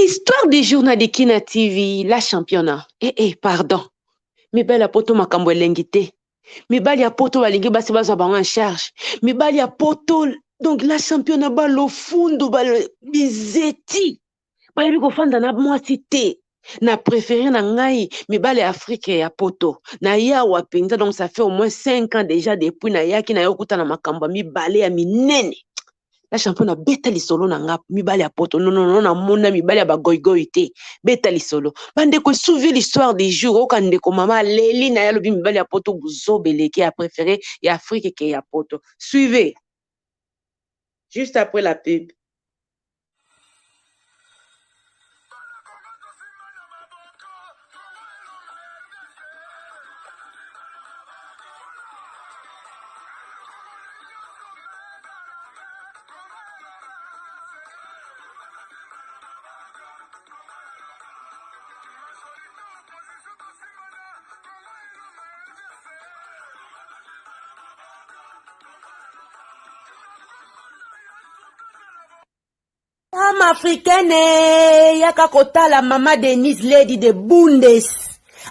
L'histoire du jour na Dikina TV, la championnat. Eh eh, pardon. Mibali ya poto makambo elengi te. Mibali ya poto balingi basi bazwa bango en charge. Mibali ya poto donc la championnat ba lofundu ba bizeti. Bayebi kofanda na mwasi te. Na préféré na ngai mibali ya Afrique ya poto. Na yawa penza donc ça fait au moins 5 ans déjà depuis na yaki na yokuta na makambo ya mibale ya minene. La champion abeta lisolo na nga mibali ya poto nonono namona mibali ya bagoigoi te beta lisolo bandeko esuvi l'histoire du jour oyoka ndeko mama aleli na ye alobi mibali ya poto buzoba eleki ya préféré ya afrique ke ya poto. Suivez juste après la pub. Femme africaine yaka kotala mama Denise Lady de Bundes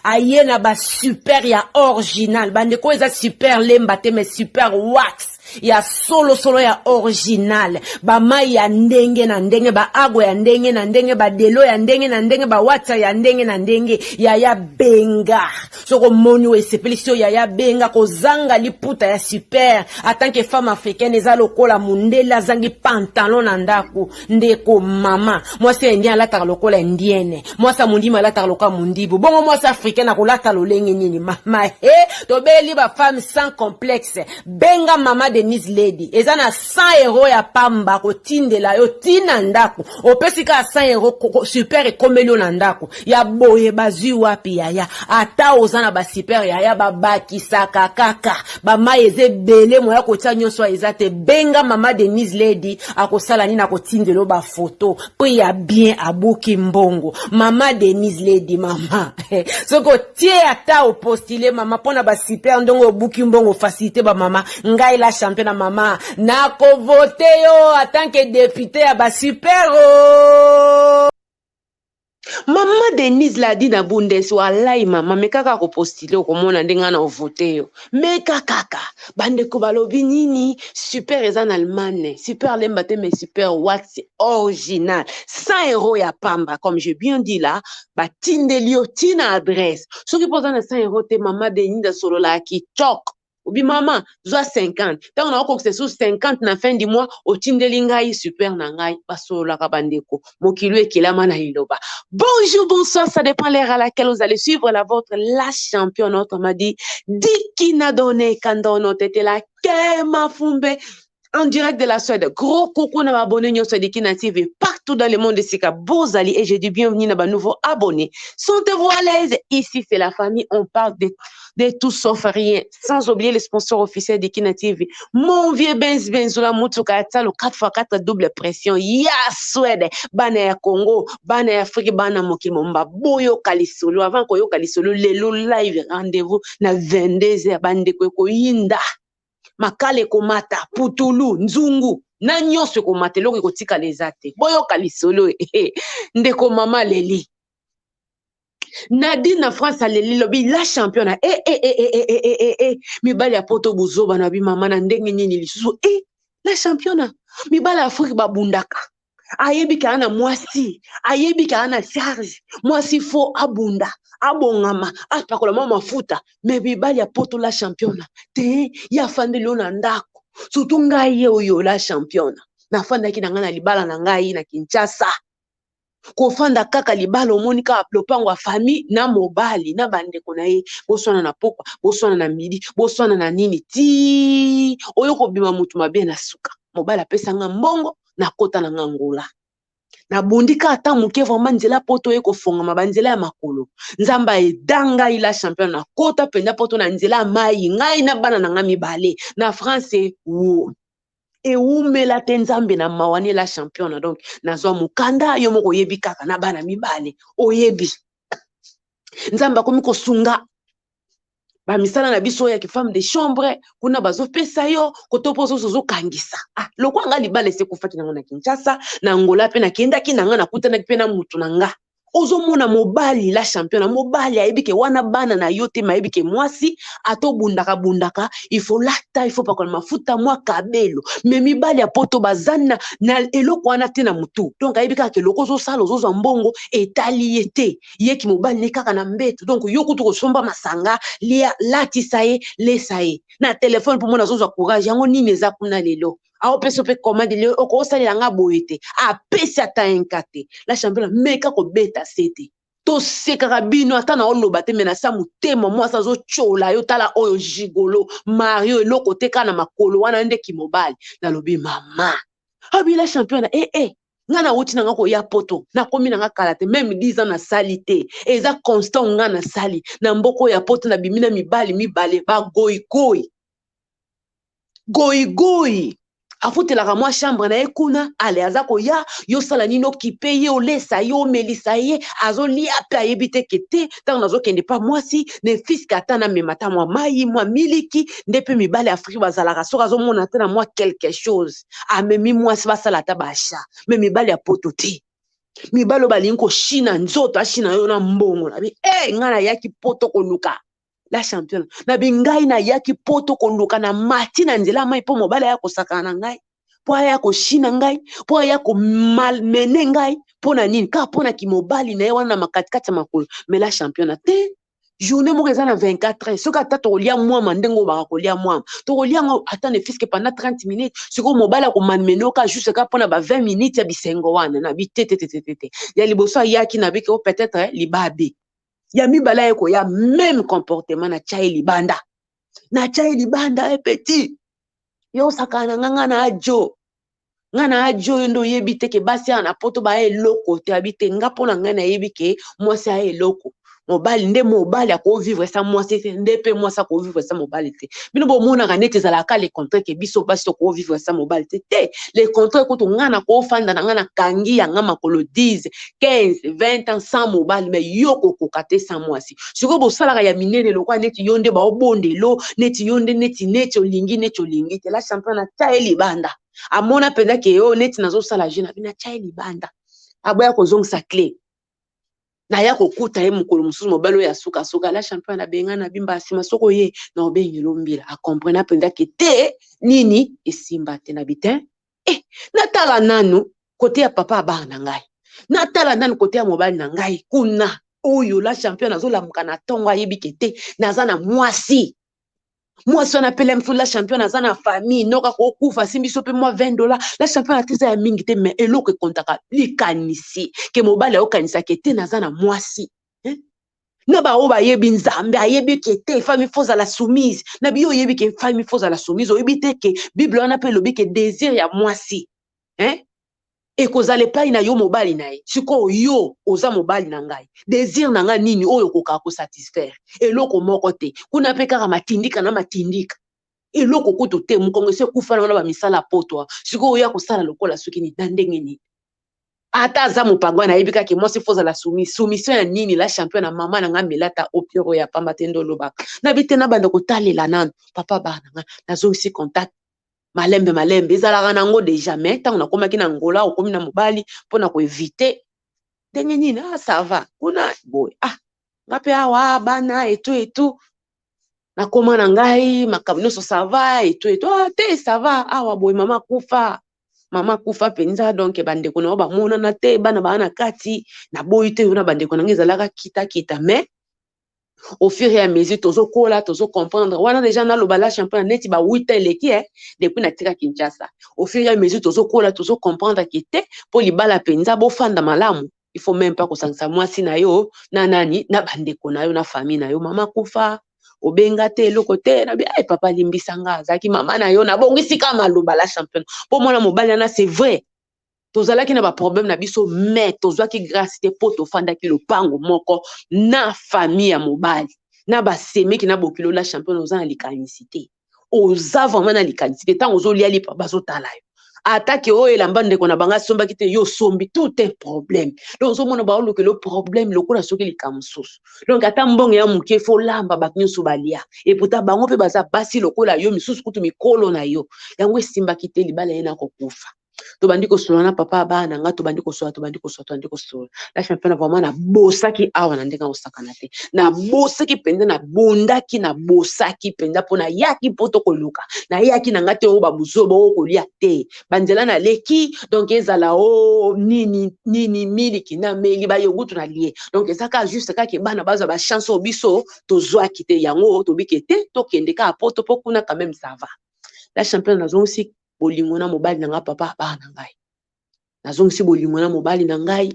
aye na ba super ya original bandeko eza super lemba te mais super wax ya solo solo ya original bamai ya ndenge na ndenge baagwa ya ndenge na ndenge badelo ya ndenge na ndenge bawatsa ya ndenge na ndenge yaya benga soki omoni oyo esepelisi yo yaya benga kozanga liputa ya super atanke femme africaine eza lokola mundele azangi pantalon na ndako ndeko mama mwasi ya indien alataka lokola indienne mwasi ya mondimi alataka lokola mondibu bongo mwasi africaine akolata lolenge nini mama he tobeli ba femme sans complexe benga mama Denise Lady eza na 100 euro ya pamba kotindela yo tina ndako opesi kaka 100 euro super ekomeli yo na ndako ya boye bazwi wapi yaya ata oza na basuper yaya babakisaka kaka bamai eza ebele moya kotia nyonso eza te benga mama Denise Lady akosala nini akotindela yo bafoto mpo ya bien abuki mbongo mama Denise Lady mama soki otie ata opostile mama mpo na basuper ndongo obuki mbongo facilité bamama ngai la champion na mama nakovote yo atanke depute ya basuper o Mama Denise ladi na Bundes walai mama meka kaka kopostile okomona ndenge nga na ovote yo meka kaka bandeko balobi nini super eza na Allemagne super lemba te mais super wax original 100 euro ya pamba comme j'ai bien dit là batindeli yo tina adresse soki mpo oza na 100 euro te mama Denise asololaka kitoko obi mama zwa 50 ntango nakokokisa lisusu 50 na fin du mois otindeli ngai super na ngai basololaka bandeko mokili ekelama na liloba. Bonjour, bonsoir, ça dépend l'heure à laquelle vous allez suivre la vôtre, la championne, autrement dit Dikina Done Kandono Tetela Kema Fumbe en direct de la Suède. Gros coucou na abonné nyonso Dikina TV partout dans le monde esika bozali et je dis bienvenue na ba nouveaux abonnés. Sentez-vous à l'aise, ici c'est la famille, on parle de tout sauf rien, sans oublier le sponsor officiel Dikina TV, mon vieux Benz Benzola Mutuka Talo 4x4 double pression. Ya Suède, bana ya Congo, bana ya Afrique, bana mokili momba boyoka lisolo avant koyoka lisolo lelo live rendez-vous na 22h bandeko ekoyinda. Makala ekomata, putulu, nzungu na nyonso ekomata, eloko ekotikala eza te. Boyoka lisolo ndeko mama aleli. Nadine na France aleli lobi la championa e e e e e e e e mibali ya poto buzoba na bi mama na ndenge nini lisusu e la championa mibali ya Afrique babundaka ayebi ke na mwasi ayebi ke na charge mwasi fo abunda abongama apakola mwa mafuta me mibali ya poto la championa te ye afandeli yo na ndako surtout ngai ye oyo la championa nafandaki na ngai na libala na ngai na Kinshasa kofanda kaka libala omoni kaka lopango ya famille na mobali na bandeko na ye boswana na pokwa boswana na midi boswana na nini ti oyo kobima motu mabe na suka mobali apesanga mbongo nakota na nga ngola nabundi kaka ata moke vraiment nzela poto ye kofongama banzela ya makolo nzambe aida ngai la champion nakota mpenza poto na nzela ya mai ngai na bana na nga mibale na france wo ewumela te nzambe na mawa ne la champion donc nazwa mokanda yo moko oyebi kaka na bana mibale oyebi nzambe akomi kosunga. Bamisala na biso ya femme de chambre kuna bazopesa yo koto mpo ozozo ozokangisa. Ah, lokwa nga libala esi ekufaki nango na Kinshasa, na Angola mpe nakendaki na nga, nakutanaki mpe na mutu na nga. Ozomona mobali la champion, mobali ayebi ke wana bana na yo te, mayebi ke mwasi ata obundaka bundaka, il faut lata, il faut pakola mafuta, mwa kabelo. Me mibali ya poto baza na eloko wana te na mutu. Donc ayebi kaka ke eloko ozosala, ozozwa mbongo, etali ye te. Yeki mobali ne kaka na mbeto. Donc yo kutu kosomba masanga, lia, latisa ye, lesa ye na telefone mpo mona azozwa courage. Yango nini eza kuna lelo? Aopesa mpe commande lelo, okosalela nga boye te, apesi ata inka te. La champion, meka kobeta se te, tosekaka bino ata na oloba te, me na sa motema mwasi azotyola yo. Tala oyo gigolo Mario, eloko te kaka na makolo wana ndeki mobali. Nalobi mama abila champion, eh eh, nga nauti na nga koya poto, nakomi na nga kala te, même 10 ans nasali te, eza constant. Nga nasali na mboka oyo ya poto, nabimi na mibali mibale bagoyigoyi goyigoyi. Afutelaka mwa chambre na ye kuna, ale aza koya, yosala nini? Okipe ye, olesa ye, omelisa ye, azolia mpe ayebi te ke te ntango nazokende pa mwasi ne fiske, ata namema ata mwa mai, mwa miliki. Nde mpe mibali Afrique bazalaka, soki azomona te na mwa quelque chose, amemi mwasi basala ata baachat. Me mibali ya poto te, mibali oyo balingi koshina nzoto, ashina yo na mbongo. Nabi e ngai nayaki poto koluka la championne, nabi ngai nayaki poto koluka na mati na nzela mai mpo mobali aya kosakana na ngai, mpo aya koshina ngai, mpo aya komalmene ngai. Mpo na nini? Kaka mpo na kimobali na ye wana na makatikati ya makolo. Mais la championne te, journée moko eza na 24 heures. Soki ata tokolia mwama ndenge oyo baka kolia mwama, tokolia yango ata ne fiske pendant 30 minutes. Sikoyo mobali akomalmene oka juste kaka mpona ba 20 minutes ya bisengo wana. Nabi te te te te te. Ya liboso ayaki, nabiki o peut-être libabe. Ya mibale aye koya, même comportement, natya ye libanda, natya ye libanda. E petit, yo osakana na nga, nga na ajo, nga na ajo. Oyo nde oyebi te ke basi awa na poto baya eloko te. Abi te, nga mpo na ngai nayebi ke mwasi aya eloko, mobali nde mobali akovivre sa mwasi te, nde mpe mwasi akovivre sa mobali te. Bino bomonaka neti ezalaka le contraire, ke biso basi tokovivre sa mobali te. Te, le contraire kutu. Nga na kofanda na nga, nakangi yanga makolo 10, 15, 20 ans sans mobali, mais yo kokoka te sans mwasi. Sikoyo bosalaka ya minene lokwa neti yo nde baobondelo, neti yo nde neti olingi, neti olingi te. La champion, natya ye libanda. Amona mpenza ke oyo neti nazosala je na bino, atya ye libanda, aboya kozongisa clé. Naya kokuta ye mokolo mosusu, mobali oyo asukasuka. La champion, nabenga na bimba nsima, soki oye na obengela ombila, acomprena mpenza ke te nini esimba te. Na bi te eh, natala nanu kote ya papa ya bana na ngai, natala nanu kote ya mobali na ngai kuna. Oyo la champion azolamuka na ntongo, ayebi ke te naza na mwasi. Mwasi wana pele mosusu, la champion, aza na famille noka kokufa, asimbi biso mpe mwa 20 dollar. La champion, ate eza ya mingi te, mais eloko ekontaka likanisi ke mobali ayokanisaka te naza na mwasi, eh? Na baoyo bayebi Nzambe, ayebi ke te femme faut ozala soumise na biyo. Oyebi ke femme faut ozala soumise, oyebi te ke Bible wana mpe elobi ke désir ya mwasi, eh? Ekozala epai na yo mobali na ye. Sikoyo yo oza mobali na ngai, désir na ngai nini oyo okokaka kosatisfaire? Eloko moko te. Kuna mpe kaka matindika na matindika, eloko kutu te. Mokongo esi ekufa na bamisala potwa. Sikoyo oya kosala lokola soki nini na ndenge nini? Ata aza mopango, nayebi kaka mwasi faut ozala soumise. Soumission ya nini? La champion, na mama na ngai melata opure oyo ya pamba te. Nde olobaka nabi te, nabanda kotalela nanu papa bana na ngai. Nazongisi contact malembe malembe, ezalaka nango déjà. Mais ntango nakomaki na Ngola, okomi na mobali mpona koéviter ndenge nini? Ah, ça va kuna boye, ah, nga mpe awa bana etu etu, nakoma na ngai makambo nyonso, ça va etu etu. Ah te, ça va awa boye, mama akufa, mama akufa mpenza. Donc bandeko na yo bamonana te, bana baa na kati. Naboyi te, yo na bandeko na ngai ezalaka kitakita, mais au fur et à mesure tozokola, tozocomprendre. Wana déjà naloba la champion, neti ba 8 ans eleki eh, depuis natika Kinshasa. Au fur et à mesure tozokola, tozocomprendre ke te, mpo libala mpenza bofanda malamu, il faut même pas kosangisa mwasi na yo na nani, na bandeko na yo, na famille na yo. Mama kufa, obenga te, eloko te. Nabi ai papa, limbisa nga, azalaki mama na yo. Nabongisi ka maloba, la championne, mpo mwana mobali wana, c'est vrai tozalaki na baproblème na biso, mais tozwaki grâce te mpo tofandaki lopango moko na famille ya mobali, na basemeki na bokilo. La championne, oza na likanisi te, oza vraiment na likanisi te. Ntango ozolia lipa, bazotala yo. Ata ke oyo elamba ndeko na bango asombaki te, yo osombi, tout un problème. Donc ozomona baolukela problème lokola soki likambo mosusu. Donc ata mbongo ya moke, fo olamba, bato nyonso balia. Et pourtant bango mpe baza basi lokola yo, misusu kutu mikolo na yo. Yango esimbaki te, libala ye na kokufa. Tobandi kosolola na papa ya bana na nga, tobandi kosolola, tobandi kosolola, tobandi kosolola. La championne, vraiment nabosaki awa na ndenge akosakana te. Nabosaki mpenza, nabundaki, nabosaki mpenza, mpo nayaki mpo tokoluka. Nayaki na nga te oyo babuzoba oyo kolia te, banzela naleki. Donc ezala o nini nini, miliki nameli, bayogutu nalie. Donc eza kaka juste kaka bana bazwa bachance oyo biso tozwaki te. Yango tobike te, tokende kaka poto, mpo kuna quand même ça va. La championne, nazongisi bolingo na mobali na ngai, papa bana na ngai. Nazongisi bolingo na mobali na ngai.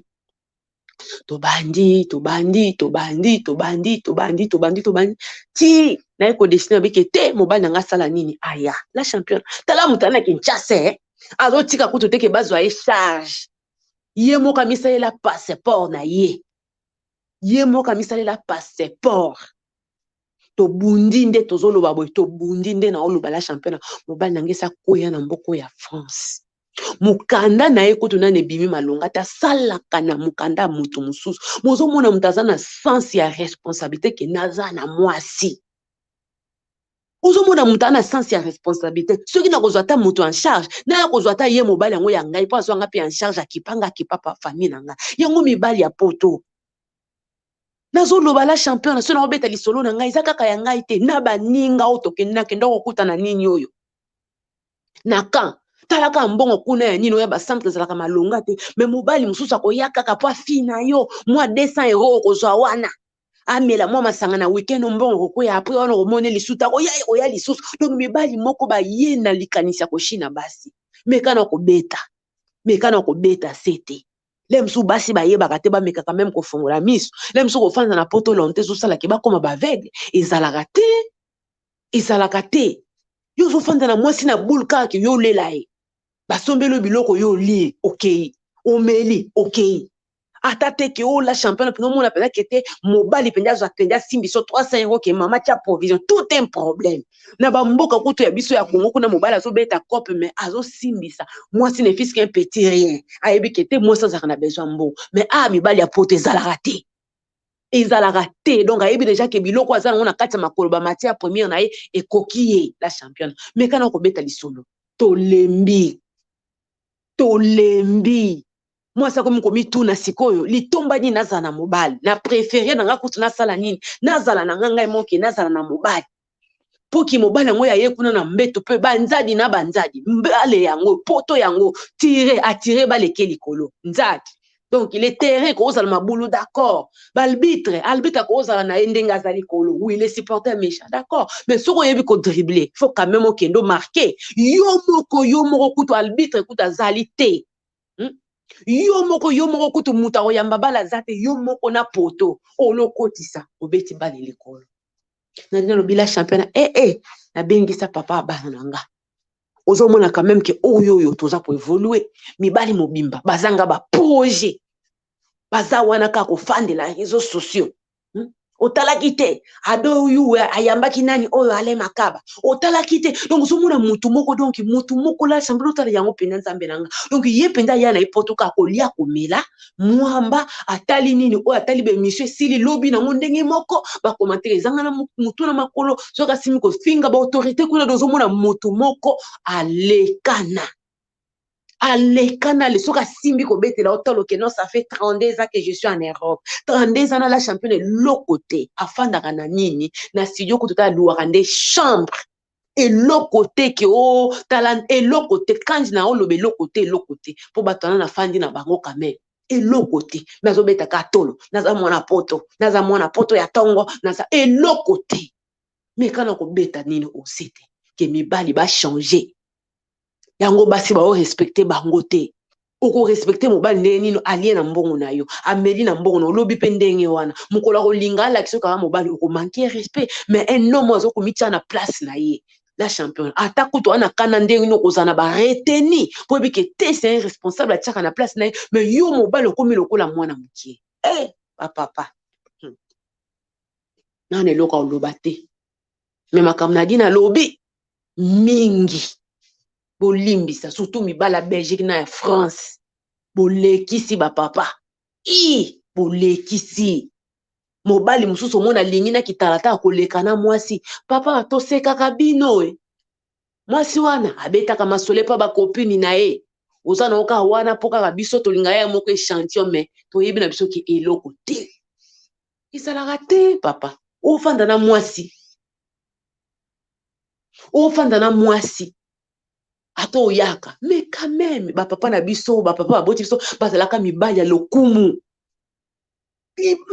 Tobandi, tobandi, tobandi, tobandi, tobandi, tobandi, tobandi ti naye kodécider nabike te. Mobali na ngai asala nini? Aya. La championne, tala moto ana Kinshasa, eh? Azotika kutu teke bazwa ye charge. Ye moko amisalela passeport na ye, ye moko amisalela passeport. Tobundi nde tozoloba boye, tobundi nde naoloba. La championne, mobali na ngai esi akweya na mboka ya France. Mokanda na ye kutu nani ebimi malonga te, asalaka na mokanda ya moto mosusu. Bozomona moto aza na sens ya responsabilité ke naza na mwasi. Ozomona moto aza na sens ya responsabilité. Soki nakozwa ata moto en charge, naya kozwa ata ye mobali yango ya ngai, mpo azwanga mpe en charge, akipanga, akipa pa famille na ngai. Yango mibali ya poto nazoloba. La championne, so naobeta lisolo na ngai, eza kaka ya ngai te, na baninga oyo tokende, nakenda kokutana nini oyo na camp. Talaka mbongo kuna ya nini oyo bacentre ezalaka malonga te, me mobali mosusu akoya kaka mpo afina yo mwa 200 euro okozwa wana, amela mwa masanga na weekend, mbongo kokwea. Après wana okomona lisusu akoya, oya lisusu. Donc mibali moko baye na likanisi ya koshina basi. Meka na kobeta, meka na kobeta se te. Le mosusu basi bayebaka te, bamekaka même kofongola miso. Le mosusu kofanda na poto lon te, ezosalaka bakóma baaveugle. Ezalaka te, ezalaka te. Yo ozofanda na mwasi na boule kaka, yo olela ye, basombeli yo biloko, yo olie, okei, omeli, okei. Ata te ke oyo la championne mpenza, omona mpenza ke te mobali mpenza azwa mpenza asimbi so 300 euro ke mama tia provision, tout un problème. Na bamboka kutu ya biso ya Kongo kuna, mobali azobeta cope, mais azosimbisa mwasi ne fût-ce qu'un petit rien. Ayebi ke te mwasi azalaka na besoin mbongo. Mais a mibali ya poto ezalaka te, ezalaka te. Donc ayebi déjà ke biloko aza nango na kati ya makolo, bamatière première na ye ekoki ye. La championne, mekana kobeta lisolo. Tolembi, tolembi. Mwasi akomi komituna sikoyo litomba nini nazala na mobali? Na préféré na nga kutu nasala nini? Nazala na nga ngai moke, nazala na mobali mpoki mobali yango ya ye kuna na mbeto mpe banzadi na banzadi bale yango poto yango tire atire baleke likolo nzadi. Donc le terrain kozala mabulu, d'accord. Baarbitre, arbitre akozala na ye ndenge aza likolo. Oui, les supporters méchant, d'accord, mais soki oyebi kodribler, faut quand même okende omarquer yo moko. Yo moko kutu, arbitre kutu azali te, Yo moko, yo moko kutu moto akoyamba bala aza te. Yo moko na poto olokotisa, obeti bale likolo. Nali nalobi la championne, eh, nabengisa papa ya bana na nga. Ozomona quand même ke oyo oyo toza koévoluer. Mibali mobimba bazanga baprojet, baza wana kaka kofandela réseaux sociaux, Otalaki te ado oyo ayambaki nani oyo ale makaba? Otalaki te? Donc ozomona mutu moko, donc mutu moko la chambre, otala yango mpenza, Nzambe na nga. Donc ye mpenza aya na ye poto kaka kolia, komela mwamba, atali nini oyo, atali baémission, esili. Lobi nango ndenge moko, bacommentaire ezanga na mutu na makolo. Soki asimi kofinga baautorité kuna, ozomona mutu moko alekana, alekana le. Soki asimbi kobetela, otala oke non, ça fait 32 ans que je suis en Europe. 32 ans na la championne, eloko te. Afandaka na nini? Na studio kutu ta aluwaka nde chambre, eloko te. Ke o tala, eloko te. Kanji na oloba eloko te, eloko te, mpo bato wana nafandi na bango quand même eloko te. Me azobetaka tolo: naza mwana poto, naza mwana poto ya ntongo, naza eloko te. Me kana kobeta nini ose te ke mibali bachange yango, basi baorespecter bango te. Okorespecter mobali ndenge nini? Alie na mbongo na yo, ameli na mbongo na olobi mpe ndenge wana. Mokolo akolinga alakisa kaka mobali, okomanquer respect. Mais un homme azokomitia na place na ye. La championne, ata kutu wana kana ndenge nini okozala na bareteni mpo oyebi ke te, c'est un responsable, atiaka na place na ye. Mais yo mobali okomi lokola mwana mokie. Eh, bapapa, nana eloko oloba te, me makambo na di nalobi mingi. Bolimbisa, surtout mibali ya Belgique na ya France, bolekisi bapapa i bolekisi. Mobali mosusu omona alingi na kitalatala koleka na mwasi. Papa, tosekaka bino e. Mwasi wana abetaka masolo epa bakopini na ye, oza na kaka wana mpo kaka biso tolinga ye moko échantillon, mais toyebi na biso ke eloko te ezalaka te. Papa, ofanda na mwasi, ofanda na mwasi ata oyaka, mais quand même bapapa na biso, bapapa baboti biso, bazalaka mibali ya lokumu,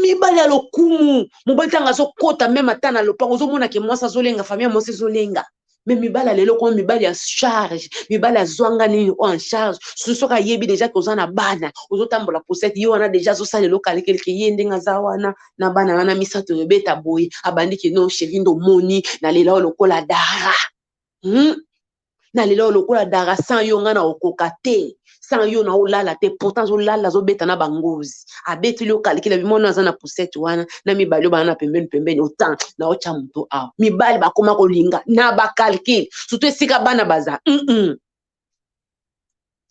mibali ya lokumu. Mobali ntango azokɔta même ata na lopango, ozomona ke mwasi azolenga, famille ya mwasi ezolenga. Mais mibali ya lelo koma mibali ya charge, mibali azwanga nini o en charge. Soki ayebi déjà ke oza na bana, ozotambola poussette, ye wana déjà azosala eloko alekeleke ye ndenge aza wana na bana wana misato ebeta boye, abandi ke non chéri, ndo omoni nalela oyo lokola dara, Nalela oyo lokola dara, sans yo nga na okoka te, sans yo na olala te. Pourtant azolala, azobeta na bangozi, abeteli yo calcul, bimono aza na poussette wana na mibali oyo baa na pembeni pembeni, autant na otya moto awa. Mibali bakoma kolinga na bacalcul, surtout esika bana baza.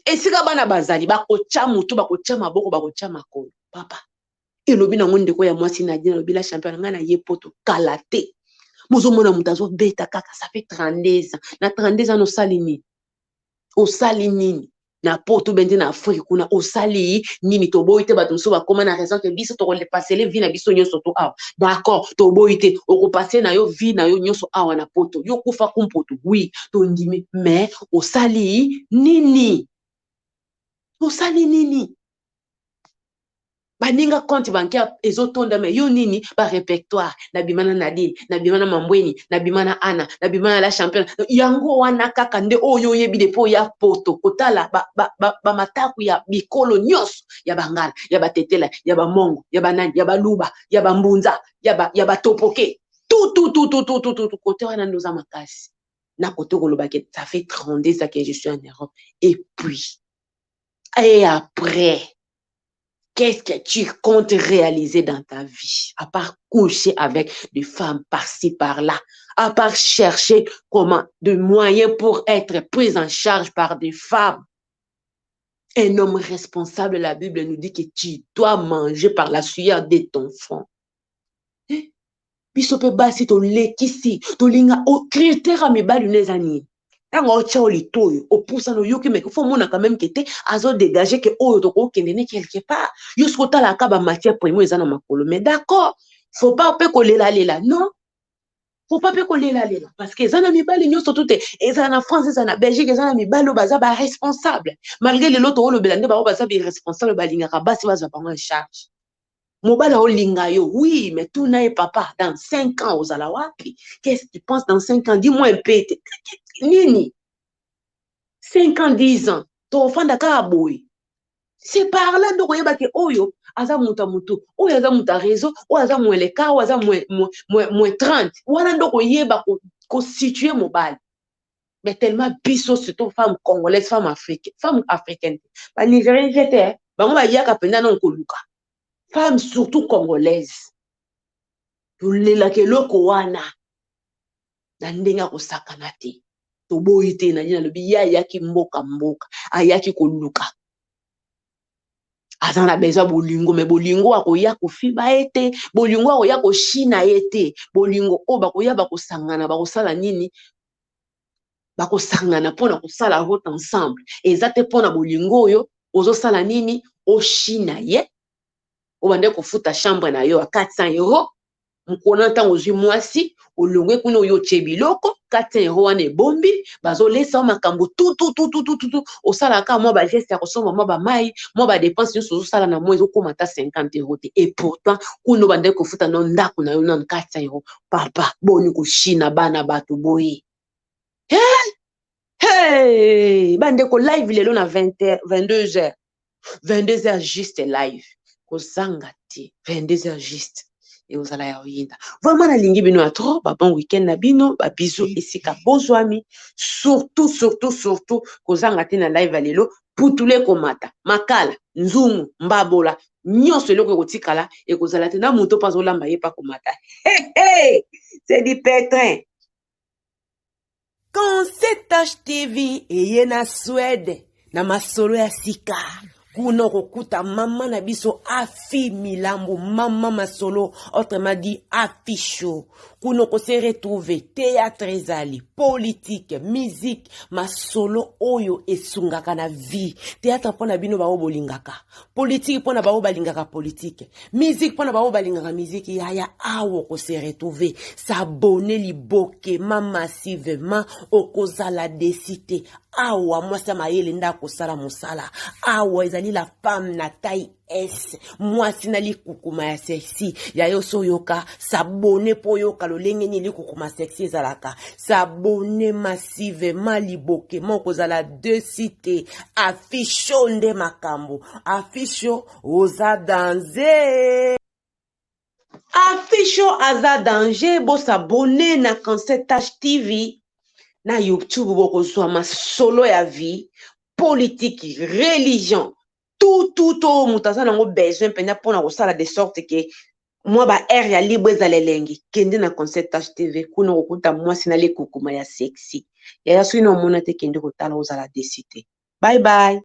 Esika bana bazali, bakotya motu, bakotya maboko, bakotya makolo. Papa, elobi nango ndeko ya mwasi Nadine, alobi la champion na ngai na ye poto kala te. Bozomona moto azobeta kaka, ça fait 32 ans. Na 32 ans osali nini? Osali nini na poto be nde na Afrique kuna? Osali nini? Toboyi te, bato mosusu bakóma na raison ke biso tokopasser vie na biso nyonso to awa. D'accord, toboyi te, okopasser na yo vie na yo nyonso awa na poto, yo kufa kumpoto. Oui, tondimi, mais osali nini? Osali nini? Baninga compte bancaire ezotonda, mais yo nini? Barépertoire, nabima na Nadine, nabima na Mambweni, nabima na Ana, nabima na la championne. Yango wana kaka nde oyo oyebi depo oya poto, kotala bamataku ya bikolo nyonso, ya bangala, ya batetela, ya bamongo, ya banani, ya baluba, ya bambunza, ya batopoke, tututututututu. Kote wana nde oza makasi na kote koloba ke ça fait 32 ans que je suis en Europe. Et puis, et après, qu'est-ce que tu comptes réaliser dans ta vie, à part coucher avec des femmes par-ci, par-là, à part chercher comment, de moyens pour être pris en charge par des femmes? Un homme responsable, la Bible nous dit que tu dois manger par la sueur de ton front. Eh? Biso mpe basi tolekisi, tolinga critère ya mibali no eza nini? Ntango otya o litoyo, opusana, oyoki meke, faut omona quand même ke te azodégage ke oyo tokokende ne quelque part. Yo soki otalaka bamatière première eza na makolo, mais d'accord, faut pas mpe kolelalela. Non, faut pas mpe kolelalela, parce que eza na mibali nyonso tu te. Ezala na France, eza na Belgique, eza na mibali oyo baza baresponsable, malgré lelo toolobela nde bango baza biresponsable, balingaka basi bazwa bango en charge. Mobali aolinga yo, oui, mais tuna ye: papa, dans 5 ans ozala wapi? Qu'est-ce que tu penses dans 5 ans? Dis-moi un peu te nini, 5 ans, 10 ans, tofanda kaka boye? C'est par là nde okoyeba ke oyo aza moto ya motu, oyo aza moto ya réseau, oyo aza moins le quart, oyo aza moins 30. Wana nde okoyeba kosituer mobali. Mais tellement biso, surtout femme congolaise, femme africaine, femme africaine, banigérien te, bango bayaka mpenza nano koluka femme, surtout congolaise, tolelaka eloko wana na ndenge ya kosakana te. Toboyi te, nani nalobi, ye ayaki mboka mboka, ayaki koluka, aza na besoin bolingo, mais bolingo akoya kofiba ye te, bolingo akoya koshina ye te. Bolingo oyo bakoya, bakosangana, bakosala nini? Bakosangana mpona kosala route ensemble. Eza te mpona bolingo oyo ozosala nini, oshina ye, obande kofuta chambre na yo ya 400 euro. Mokona ntango ozwi mwasi, olongwe kuna, oyo otie biloko, 400 euro wana ebombi, bazolesa yo makambo tutututututu, osalaka mwa bageste ya kosomba mwa bamai, mwa badépenses nyonso ozosala na mwa, ezokóma ata 50 euro te. Et pourtant kuna obandaki kofuta no ndako na yo nano 400 euro. Papa, boni koshina bana bato boye? Hey! Hey! Bandeko, live lelo na 20, 22 heures, 22 heures juste, live kozanga te, 22 heures juste ekozala ya oyinda. Vraiment nalingi bino ya trop. Babon weekend na bino, babisous esika bozwami. Surtout, surtout, surtout, kozanga te na live ya lelo. Putulu ekomata, makala, nzungu, mbabola nyonso, eloko ekotikala ekozala te na moto mpo azolamba ye mpa komata. Hey, hey! C'est du pétrin. Concept TV eye na Suède na masolo ya sika. Kuna okokuta mama na biso Afi Milambo, mama masolo, autrement dit Afi Show. Kuna okose retrouver théâtre ezali, politique, musique, masolo oyo esungaka na vie. Théâtre mpo na bino baoyo bolingaka, politique mpo na baoyo balingaka politique, musique mpo na baoyo balingaka musique. Yaya, awa okose retrouver. S'abonner libokema massivement, okozala déçu te. Awa mwasi ya mayele nde akosala mosala. Awa ezali la femme na taille S, mwasi na likukuma ya sexy. Ya yo so oyoka, s'abonner mpo oyoka lolenge nini likukuma sexy ezalaka. S'abonner massivement libokema, okozala déçu te. Afisho nde makambo, afisho oza danger, afisho aza danger. Bos'abonner na Concept TV na YouTube, bokozwa masolo ya vie, politique, religion, tout tout oyo moto aza nango besoin mpenza mpona kosala de sorte ke mwa ba heure ya libre ezala elengi. Kende na Concept TV, kuna okokuta mwasi na likukuma ya sexy. Yaya, soki na omona te, kende kotala, ozala déçu te. Bye bye.